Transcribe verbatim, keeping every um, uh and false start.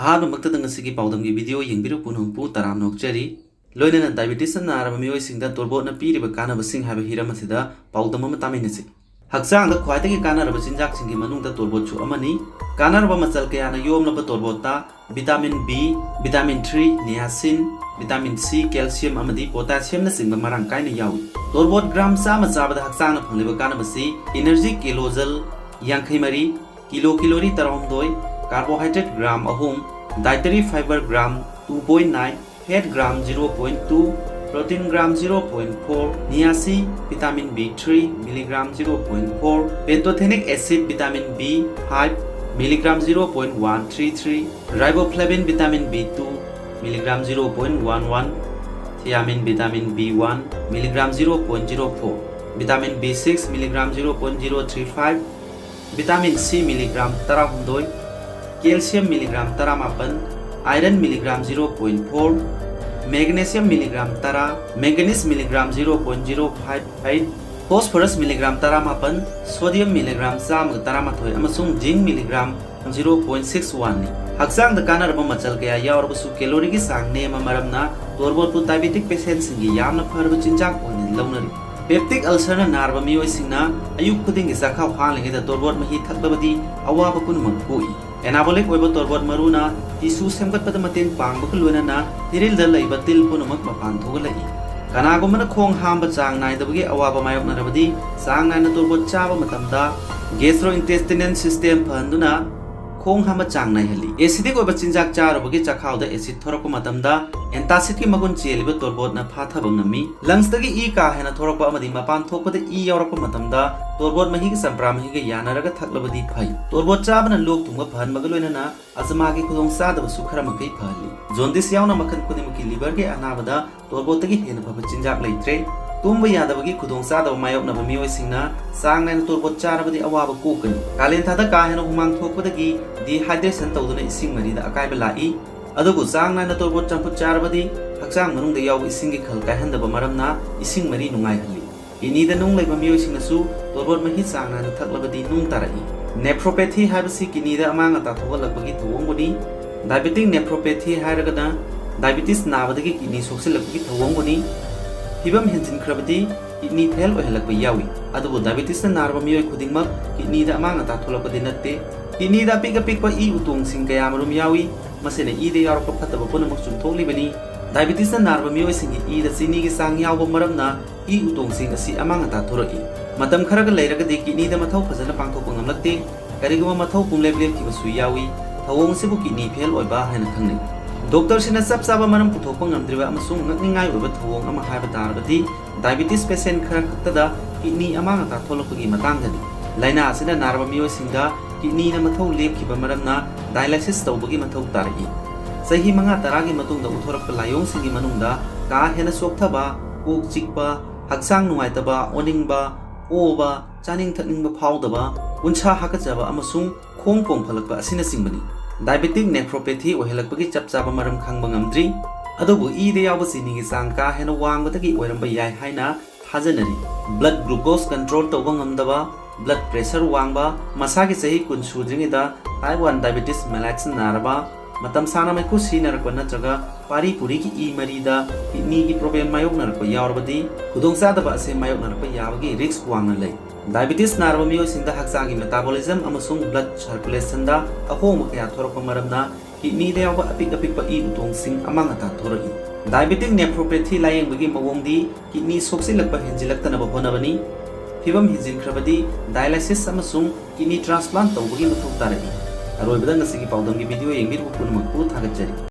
ꯑꯍꯥꯟꯕꯃꯛꯇꯗ ꯉꯁꯤꯒꯤ ꯄꯥꯎꯗꯝꯒꯤ ꯚꯤꯗꯤꯑꯣ ꯌꯦꯡꯕꯤꯔꯛꯄ ꯄꯨꯝꯅꯃꯛꯄꯨ ꯇꯔꯥꯝꯅ ꯑꯣꯛꯆꯔꯤ꯫ ꯂꯣꯏꯅꯅ diabetes ꯅꯥꯔꯕ ꯃꯤꯑꯣꯏꯁꯤꯡꯗ ꯇꯣꯔꯕꯣꯠꯅ ꯄꯤꯔꯤꯕ ꯀꯥꯟꯅꯕꯁꯤꯡ ꯍꯥꯏꯕ ꯍꯤꯔꯝ ꯑꯁꯤꯗ ꯄꯥꯎꯗꯝ ꯑꯃ ꯇꯥꯃꯤꯟꯅꯁꯤ꯫ ꯍꯛꯆꯥꯡꯗ ꯈ꯭ꯋꯥꯏꯗꯒꯤ ꯀꯥꯟꯅꯔꯕ ꯆꯤꯟꯖꯥꯛꯁꯤꯡꯒꯤ ꯃꯅꯨꯡꯗ ꯇꯣꯔꯕꯣꯠꯁꯨ ꯑꯃꯅꯤ꯫ ꯀꯥꯟꯅꯔꯕ ꯃꯆꯜ ꯀꯌꯥꯅ ꯌꯣꯝꯂꯕ ꯇꯣꯔꯕꯣꯠꯇ vitamin B, vitamin three, niacin, vitamin C, calcium ꯑꯃꯗꯤ potassium ꯅꯆꯤꯡꯕ ꯃꯔꯥꯡ ꯀꯥꯏꯅ ꯌꯥꯎꯏ꯫ ꯇꯣꯔꯕꯣꯠ gram ꯆꯥꯝꯃ ꯆꯥꯕꯗ ꯍꯛꯆꯥꯡꯅ ꯐꯪꯂꯤꯕ ꯀꯥꯟꯅꯕꯁꯤ energy kilojoule ꯌꯥꯡꯈꯩ ꯃꯔꯤ, ꯀꯤꯂꯣ ꯀꯦꯂꯣꯔꯤ ꯇꯔꯥꯍꯨꯝꯗꯣꯏ, carbohydrate gram ꯑꯍꯨꯝ, dietary fiber gram two point nine, fat gram zero point two, protein gram zero point four, niacin, vitamin B three, milligram zero point four, pantothenic acid, vitamin B five, milligram zero point one three three, riboflavin, vitamin B two, milligram zero point one one, thiamine, vitamin B one, milligram zero point zero four, vitamin B six, milligram zero point zero three five, vitamin C milligram ꯇꯔꯥꯍꯨꯝꯗꯣꯏ, calcium milligram ꯇꯔꯥꯃꯥꯄꯟ, iron milligram zero point four, magnesium milligram ꯇꯔꯥ, manganese milligram zero point zero five eight, phosphorus milligram ꯇꯔꯥꯃꯥꯄꯟ, sodium milligram ꯆꯥꯝꯃꯒ ꯇꯔꯥꯃꯥꯊꯣꯏ ꯑꯃꯁꯨꯡ zinc milligram zero point six one ꯅꯤ꯫ ꯍꯛꯆꯥꯡꯗ ꯀꯥꯟꯅꯔꯕ ꯃꯆꯜ ꯀꯌꯥ ꯌꯥꯎꯔꯕꯁꯨ calorie ꯒꯤ ꯆꯥꯡ ꯅꯦꯝꯕ ꯃꯔꯝꯅ ꯇꯣꯔꯕꯣꯠꯄꯨ diabetic patient ꯁꯤꯡꯒꯤ ꯌꯥꯝꯅ ꯐꯔꯕ ꯆꯤꯟꯖꯥꯛ ꯑꯣꯏꯅ ꯂꯧꯅꯔꯤ꯫ Peptic ulcer ꯅ ꯅꯥꯔꯕ ꯃꯤꯑꯣꯏꯁꯤꯡꯅ ꯑꯌꯨꯛ ꯈꯨꯗꯤꯡꯒꯤ ꯆꯥꯛꯈꯥꯎ ꯍꯥꯡꯂꯤꯉꯩꯗ ꯇꯣꯔꯕꯣꯠ ꯃꯍꯤ ꯊꯛꯂꯕꯗꯤ ꯑꯋꯥꯕ ꯄꯨꯝꯅꯃꯛ ꯀꯣꯛꯏ꯫ Anabolic ꯑꯣꯏꯕ ꯇꯣꯔꯕꯣꯠ ꯃꯔꯨꯅ tissue ꯁꯦꯝꯒꯠꯄꯗ ꯃꯇꯦꯡ ꯄꯥꯡꯕꯒ ꯂꯣꯏꯅꯅ ꯏꯔꯤꯜꯗ ꯂꯩꯕ ꯇꯤꯜ ꯄꯨꯝꯅꯃꯛ ꯃꯄꯥꯟ ꯊꯣꯛꯍꯜꯂꯛꯏ꯫ ꯀꯅꯥꯒꯨꯝꯕꯅ ꯈꯣꯡ ꯍꯥꯝꯕ ꯆꯥꯡ ꯅꯥꯏꯗꯕꯒꯤ ꯑꯋꯥꯕ ꯃꯥꯌꯣꯛꯅꯔꯕꯗꯤ, ꯆꯥꯡ ꯅꯥꯏꯅ ꯇꯣꯔꯕꯣꯠ ꯆꯥꯕ ꯃꯇꯝꯗ gastrointestinal system ꯐꯍꯟꯗꯨꯅ ꯈꯣꯡ ꯍꯥꯝꯕ ꯆꯥꯡ ꯅꯥꯏꯍꯜꯂꯤ꯫ Acidic ꯑꯣꯏꯕ ꯆꯤꯟꯖꯥꯛ ꯆꯥꯔꯨꯕꯒꯤ ꯆꯥꯛꯈꯥꯎꯗ acid ꯊꯣꯔꯛꯄ ꯃꯇꯝꯗ antacid ꯀꯤ ꯃꯒꯨꯟ ꯆꯦꯜꯂꯤꯕ ꯇꯣꯔꯕꯣꯠꯅ ꯐꯥꯊꯕ ꯉꯝꯃꯤ꯫ Lungs ꯇꯒꯤ ꯏ ꯀꯥ ꯍꯦꯟꯅ ꯊꯣꯔꯛꯄ ꯑꯃꯗꯤ ꯃꯄꯥꯟ ꯊꯣꯛꯄꯗ ꯏ ꯌꯥꯎꯔꯛꯄ ꯃꯇꯝꯗ ꯇꯣꯔꯕꯣꯠ ꯃꯍꯤꯒ ꯆꯝꯄ꯭ꯔꯥ ꯃꯍꯤꯒ ꯌꯥꯅꯔꯒ ꯊꯛꯂꯕꯗꯤ ꯐꯩ꯫ ꯇꯣꯔꯕꯣꯠ ꯆꯥꯕꯅ ꯂꯣꯛ ꯊꯨꯡꯕ ꯐꯍꯟꯕꯒ ꯂꯣꯏꯅꯅ ꯑꯖꯃꯥꯒꯤ ꯈꯨꯗꯣꯡꯆꯥꯗꯕꯁꯨ ꯈꯔ ꯃꯈꯩ ꯐꯍꯜꯂꯤ꯫ Jaundice ꯌꯥꯎꯅ ꯃꯈꯜ ꯈꯨꯗꯤꯡꯃꯛꯀꯤ liver ꯒꯤ ꯑꯅꯥꯕꯗ ꯇꯣꯔꯕꯣꯠꯇꯒꯤ ꯍꯦꯟꯅ ꯐꯕ ꯆꯤꯟꯖꯥꯛ ꯂꯩꯇ꯭ꯔꯦ꯫ ꯇꯨꯝꯕ ꯌꯥꯗꯕꯒꯤ ꯈꯨꯗꯣꯡꯆꯥꯗꯕ ꯃꯥꯌꯣꯛꯅꯕ ꯃꯤꯑꯣꯏꯁꯤꯡꯅ ꯆꯥꯡ ꯅꯥꯏꯅ ꯇꯣꯔꯕꯣꯠ ꯆꯥꯔꯕꯗꯤ ꯑꯋꯥꯕ ꯀꯣꯛꯀꯅꯤ꯫ ꯀꯥꯂꯦꯟ ꯊꯥꯗ ꯀꯥ ꯍꯦꯟꯅ ꯍꯨꯃꯥꯡ ꯊꯣꯛꯄꯗꯒꯤ dehydration ꯇꯧꯗꯨꯅ ꯏꯁꯤꯡ ꯃꯔꯤꯗ ꯑꯀꯥꯏꯕ ꯂꯥꯛꯏ꯫ ꯑꯗꯨꯕꯨ ꯆꯥꯡ ꯅꯥꯏꯅ ꯇꯣꯔꯕꯣꯠ ꯆꯝꯐꯨꯠ ꯆꯥꯔꯕꯗꯤ ꯍꯛꯆꯥꯡ ꯃꯅꯨꯡꯗ ꯌꯥꯎꯕ ꯏꯁꯤꯡꯒꯤ ꯈꯜ ꯀꯥꯏꯍꯟꯗꯕ ꯃꯔꯝꯅ ꯏꯁꯤꯡ ꯃꯔꯤ ꯅꯨꯡꯉꯥꯏꯍꯜꯂꯤ꯫ Kidney ꯗ ꯅꯨꯡ ꯂꯩꯕ ꯃꯤꯑꯣꯏꯁꯤꯡꯅꯁꯨ ꯇꯣꯔꯕꯣꯠ ꯃꯍꯤ ꯆꯥꯡ ꯅꯥꯏꯅ ꯊꯛꯂꯕꯗꯤ ꯅꯨꯡ ꯇꯥꯔꯛꯏ꯫ Nephropathy ꯍꯥꯏꯕꯁꯤ kidney ꯗ ꯑꯃꯥꯡ ꯑꯇꯥ ꯊꯣꯛꯍꯜꯂꯛꯄꯒꯤ ꯊꯧꯑꯣꯡꯕꯨꯅꯤ꯫ Diabetic nephropathy ꯍꯥꯏꯔꯒꯅ diabetes ꯅꯥꯕꯗꯒꯤ kidney ꯁꯣꯛꯆꯤꯜꯂꯛꯄꯒꯤ ꯊꯧꯑꯣꯡꯕꯨꯅꯤ꯫ ꯐꯤꯕꯝ ꯍꯦꯟꯖꯤꯟꯈ꯭ꯔꯕꯗꯤ kidney fail ꯑꯣꯏꯍꯜꯂꯛꯄ ꯌꯥꯎꯏ꯫ ꯑꯗꯨꯕꯨ diabetesꯅ ꯅꯥꯔꯕ ꯃꯤꯑꯣꯏ ꯈꯨꯗꯤꯡꯃꯛ kidneyꯗ ꯑꯃꯥꯡ ꯑꯇꯥ ꯊꯣꯛꯂꯛꯄꯗꯤ ꯅꯠꯇꯦ꯫ Kidneyꯗ ꯑꯄꯤꯛ ꯑꯄꯤꯛꯄ ꯏ ꯎꯇꯣꯡꯁꯤꯡ ꯀꯌꯥꯃꯔꯨꯝ ꯌꯥꯎꯏ꯫ ꯃꯁꯤꯅ ꯏꯗ ꯌꯥꯎꯔꯛꯄ ꯐꯠꯇꯕ ꯄꯨꯝꯅꯃꯛ ꯆꯨꯝꯊꯣꯛꯂꯤꯕꯅꯤ꯫ Diabetesꯅ ꯅꯥꯔꯕ ꯃꯤꯑꯣꯏꯁꯤꯡꯒꯤ ꯏꯗ ꯆꯤꯅꯤꯒꯤ ꯆꯥꯡ ꯌꯥꯎꯕ ꯃꯔꯝꯅ ꯏ ꯎꯇꯣꯡꯁꯤꯡ ꯑꯁꯤ ꯑꯃꯥꯡ ꯑꯇꯥ ꯊꯣꯔꯛꯏ꯫ ꯃꯇꯝ ꯈꯔꯒ ꯂꯩꯔꯒꯗꯤ kidneyꯗ ꯃꯊꯧ ꯐꯖꯅ ꯄꯥꯡꯊꯣꯛꯄ ꯉꯝꯂꯛꯇꯦ꯫ ꯀꯔꯤꯒꯨꯝꯕ ꯃꯊꯧ ꯄꯨꯡꯂꯦꯞ ꯂꯦꯞꯈꯤꯕꯁꯨ ꯌꯥꯎꯏ꯫ ꯊꯧꯑꯣꯡ ꯑꯁꯤꯕꯨ kidney fail ꯑꯣꯏꯕ ꯍꯥꯏꯅ ꯈꯪꯅꯩ꯫ Doctorꯁꯤꯡꯅ ꯆꯞ ꯆꯥꯕ ꯃꯔꯝ ꯄꯨꯊꯣꯛꯄ ꯉꯝꯗ꯭ꯔꯤꯕ ꯑꯃꯁꯨꯡ ꯉꯛꯅꯤꯡꯉꯥꯏ ꯑꯣꯏꯕ ꯊꯧꯑꯣꯡ ꯑꯃ ꯍꯥꯏꯕ ꯇꯥꯔꯕꯗꯤ diabetes patient ꯈꯔ ꯈꯛꯇꯗ kidney ꯑꯃꯥꯡ ꯑꯇꯥ ꯊꯣꯛꯂꯛꯄꯒꯤ ꯃꯇꯥꯡꯗꯅꯤ꯫ ꯂꯥꯏꯅꯥ ꯑꯁꯤꯅ ꯅꯥꯔꯕ ꯃꯤꯑꯣꯏꯁꯤꯡꯗ kidneyꯅ ꯃꯊꯧ ꯂꯦꯞꯈꯤꯕ ꯃꯔꯝꯅ dialysis ꯇꯧꯕꯒꯤ ꯃꯊꯧ ꯇꯥꯔꯛꯏ꯫ ꯆꯍꯤ ꯃꯉꯥ ꯇꯔꯥꯒꯤ ꯃꯇꯨꯡꯗ ꯎꯠꯊꯣꯔꯛꯄ ꯂꯥꯏꯑꯣꯡꯁꯤꯡꯒꯤ ꯃꯅꯨꯡꯗ ꯀꯥ ꯍꯦꯟꯅ ꯆꯣꯛꯊꯕ, ꯀꯣꯛ ꯆꯤꯛꯄ, ꯍꯛꯆꯥꯡ ꯅꯨꯡꯉꯥꯏꯇꯕ, ꯑꯣꯅꯤꯡꯕ, ꯑꯣꯕ, ꯆꯥꯅꯤꯡ ꯊꯛꯅꯤꯡꯕ ꯐꯥꯎꯗꯕ, ꯎꯟꯁꯥ ꯍꯥꯀꯠꯆꯕ ꯑꯃꯁꯨꯡ ꯈꯣꯡ ꯄꯣꯝꯈꯠꯂꯛꯄ ꯑꯁꯤꯅꯆꯤꯡꯕꯅꯤ꯫ Diabetic nephropathy ꯑꯣꯏꯍꯜꯂꯛꯄꯒꯤ ꯆꯞ ꯆꯥꯕ ꯃꯔꯝ ꯈꯪꯕ ꯉꯝꯗ꯭ꯔꯤ, ꯑꯗꯨꯕꯨ ꯏꯗ ꯌꯥꯎꯕ ꯆꯤꯅꯤꯒꯤ ꯆꯥꯡ ꯀꯥ ꯍꯦꯟꯅ ꯋꯥꯡꯕꯗꯒꯤ ꯑꯣꯏꯔꯝꯕ ꯌꯥꯏ ꯍꯥꯏꯅ ꯊꯥꯖꯅꯔꯤ꯫ Blood glucose control ꯇꯧꯕ ꯉꯝꯗꯕ, blood pressure ꯋꯥꯡꯕ, ꯃꯁꯥꯒꯤ ꯆꯍꯤ ꯀꯨꯟ ꯁꯨꯗ꯭ꯔꯤꯉꯩꯗ type one diabetes mellitus ꯅꯥꯔꯕ, ꯃꯇꯝ ꯁꯥꯡꯅ ꯃꯩꯈꯨ ꯁꯤꯖꯤꯟꯅꯔꯛꯄ ꯅꯠꯇ꯭ꯔꯒ ꯄꯥꯔꯤ ꯄꯨꯔꯤꯒꯤ ꯏ ꯃꯔꯤꯗ kidneyꯒꯤ problem ꯃꯥꯌꯣꯛꯅꯔꯛꯄ ꯌꯥꯎꯔꯕꯗꯤ ꯈꯨꯗꯣꯡꯆꯥꯗꯕ ꯑꯁꯤ ꯃꯥꯌꯣꯛꯅꯔꯛꯄ ꯌꯥꯕꯒꯤ risk ꯋꯥꯡꯅ ꯂꯩ꯫ Diabetes ꯅꯥꯔꯕ ꯃꯤꯑꯣꯏꯁꯤꯡꯗ ꯍꯛꯆꯥꯡꯒꯤ metabolism ꯑꯃꯁꯨꯡ blood circulationꯗ ꯑꯍꯣꯡꯕ ꯀꯌꯥ ꯊꯣꯔꯛꯄ ꯃꯔꯝꯅ kidneyꯗ ꯌꯥꯎꯕ ꯑꯄꯤꯛ ꯑꯄꯤꯛꯄ ꯏ ꯎꯇꯣꯡꯁꯤꯡ ꯑꯃꯥꯡ ꯑꯇꯥ ꯊꯣꯔꯛꯏ꯫ Diabetic nephropathy ꯂꯥꯌꯦꯡꯕꯒꯤ ꯃꯑꯣꯡꯗꯤ kidney ꯁꯣꯛꯆꯤꯜꯂꯛꯄ ꯍꯦꯟꯖꯤꯜꯂꯛꯇꯅꯕ ꯍꯣꯠꯅꯕꯅꯤ꯫ ꯐꯤꯕꯝ ꯍꯦꯟꯖꯤꯟꯈ꯭ꯔꯕꯗꯤ dialysis ꯑꯃꯁꯨꯡ kidney transplant ꯇꯧꯕꯒꯤ ꯃꯊꯧ ꯇꯥꯔꯛꯏ꯫ ꯑꯔꯣꯏꯕꯗ ꯉꯁꯤꯒꯤ ꯄꯥꯎꯗꯝꯒꯤ video ꯌꯦꯡꯕꯤꯔꯨꯕ ꯄꯨꯝꯅꯃꯛꯄꯨ ꯊꯥꯒꯠꯆꯔꯤ꯫